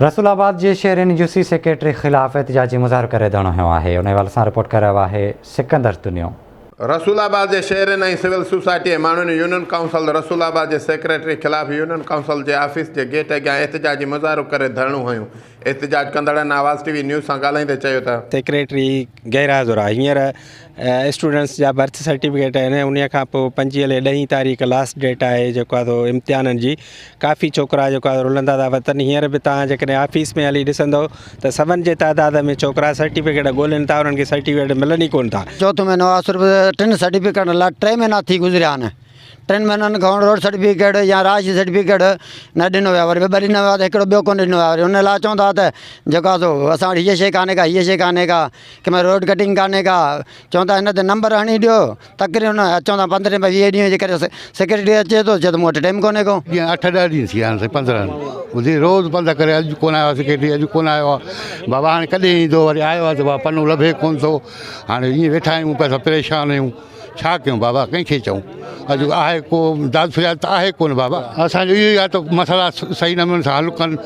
رسول آباد جي شهرين يوسي سيڪريٽري خلاف احتجاجي مظاهرو ڪري ڌرڻو هنيو آهي. ان حوالي سان رپورٽ ڪري رهيو آهي سڪندر تنيو. رسول آباد جي شهرين ۽ سول سوسائٽي ۽ ماڻهن يونين ڪائونسل رسول آباد جي سيڪريٽري خلاف يونين ڪائونسل جي آفيس جي گيٽ اڳيان احتجاجي مظاهرو ڪري ڌرڻو هنيو. احتجاج ڪندڙن آواز ٽي وي نيوز سان ڳالهائيندي چيو ته. سيڪريٽري غير حاضر آهي هينئر اسٽوڊنٽس جا برٿ سرٽيفڪيٽ آهن انهي کان پوء پنجويهه الائي ڏهين تاريخ لاسٽ ڊيٽ آهي جيڪو آهي سو امتحانن جي ڪافي ڇوڪرا جيڪو آهي رلندا ٿا وتن هينئر به توهان جيڪڏهن آفيس ۾ هلي ڏسندو ته سون جي تعداد ۾ ڇوڪرا سرٽيفڪيٽ ڳولين ٿا انهن کي سرٽيفڪيٽ ملن ئي ڪونه ٿا. چوٿون مهينو آهي صرف ٽن سرٽيفڪيٽن لاء ٽي مهينا ٿي گذريا آهن ٽن مهينن کان روڊ سرٽيفڪيٽ يا رهائشي سرٽيفڪيٽ نه ڏنو ويو آهي وري ٻه ڏنا ويا ته هڪڙو ٻيو ڪونه ڏنو ويو آهي وري ان لاء چون ٿا ته جيڪو آهي سو اسان وٽ هيء شيء ڪانهي ڪا هيء شيء ڪانهي ڪا ڪنهن مهل روڊ ڪٽنگ ڪانهي ڪا چون ٿا هن تي نمبر هڻي ڏيو تقريبن چون ٿا پندرهين ويهه ڏينهن جي ڪري سيڪريٽري اچي ٿو چئي ٿو مون وٽ ٽائيم ڪونهي ڪو. ڏينهن اٺ ڏهه ڏينهن ٿي ويا آهن سائين پندرهن ٻڌي روز پنڌ ڪري اڄ ڪونه آيو آهي سيڪريٽري اڄ ڪونه آيو آهي بابا هاڻي ڪڏهن ايندو وري آيو آهي ته بابا پنو لڀي ڪونه ٿو هاڻي ائين ويٺا آهيون پئسا پريشان آهيون ڇا ڪيون بابا ڪنهن کي چئون اڄ آهي ڪو داد فرياد ته آهي ڪونه بابا اسانجو اهو ئي آهي ته مسئلا صحيح نموني سان حل ڪن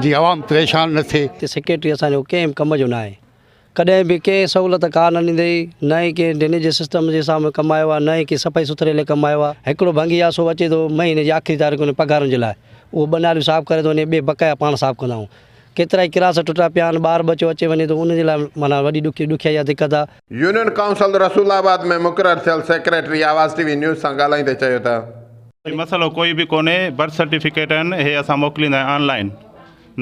جي عوام پريشان نه ٿئي. سيڪريٽري اسان جو ڪنهن به ڪم جو ناهي ڪڏهن به ڪنهن سهولت ڪا نه ڏيندي نه ئي ڪنهن ڊرينيج جي سسٽم جي سامهون ڪم آيو آهي نه ئي ڪنهن صفائي سٿري لاء ڪم آيو آهي هڪڙو ڀنگي آهي سو اچي ٿو مهيني جي آخري تاريخ ۾ پگهارن جي لاء اهو ٻه ناليون صاف ڪري ٿو وڃي ٻئي بقايا پاڻ صاف ڪندا آهيون ڪيترائي ڪراس ٽٽا پيا آهن ٻار ٻچو اچي وڃي ٿو ان جي لاء معنيٰ وڏي ڏکي ڏکيائي آهي دقت آهي. يونين ڪائونسل رسول آباد ۾ مقرر ٿيل سيڪريٽري آواز ٽي وي نيوز سان ڳالهائيندي چيو ته. هي مسئلو ڪوئي به ڪونهي برٿ سرٽيفڪيٽ آهن اهي اسان موڪليندا آهيون آن لائين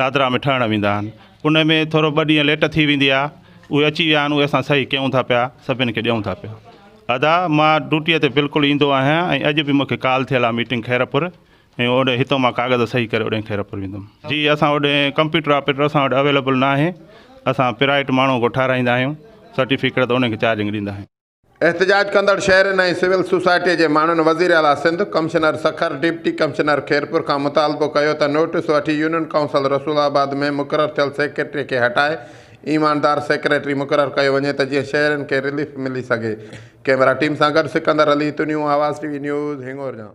نادرا ۾ ٺهڻ ويندا آهن ان ۾ ٿورو ٻه ڏينهن ليٽ ٿي ويندي آهي اهي اچي ويا آهن اهي اسان صحيح ڪيون ٿا پيا سڀن کي ڏيون ٿا پيا ادا مان ڊيوٽي تي بلڪل ايندو آهيان ۽ اڄ به مونکي ڪال ٿيل آهي ميٽنگ خيرپور ۽ اوڏي هتو مان ڪاغذ صحيح ڪري اوڏي خيرپور ويندم جي اسان اوڏي ڪمپيوٽر آپريٽر اسان وٽ اويليبل نه آهي اسان پرائيٽ ماڻهو کان ٺهرائيندا آهيون سرٽيفڪيٽ ته ان کي چارجنگ ڏيندا آهيون. احتجاج ڪندڙ شهرين ۽ سول سوسائٽي جي ماڻهن وزيراعليٰ Sindh, commissioner Sukkur, deputy commissioner Khairpur کان مطالبو ڪيو ته نوٽيس وٺي يونين ڪائونسل رسول آباد ۾ مقرر ٿيل سيڪريٽري کي هٽائي ايماندار سيڪريٽري مقرر ڪيو وڃي ته جيئن شهرين کي رليف ملي سگهي. ڪئميرا ٽيم سان گڏ Sikandar Ali Tunio, Awaz T V news, Hingorja.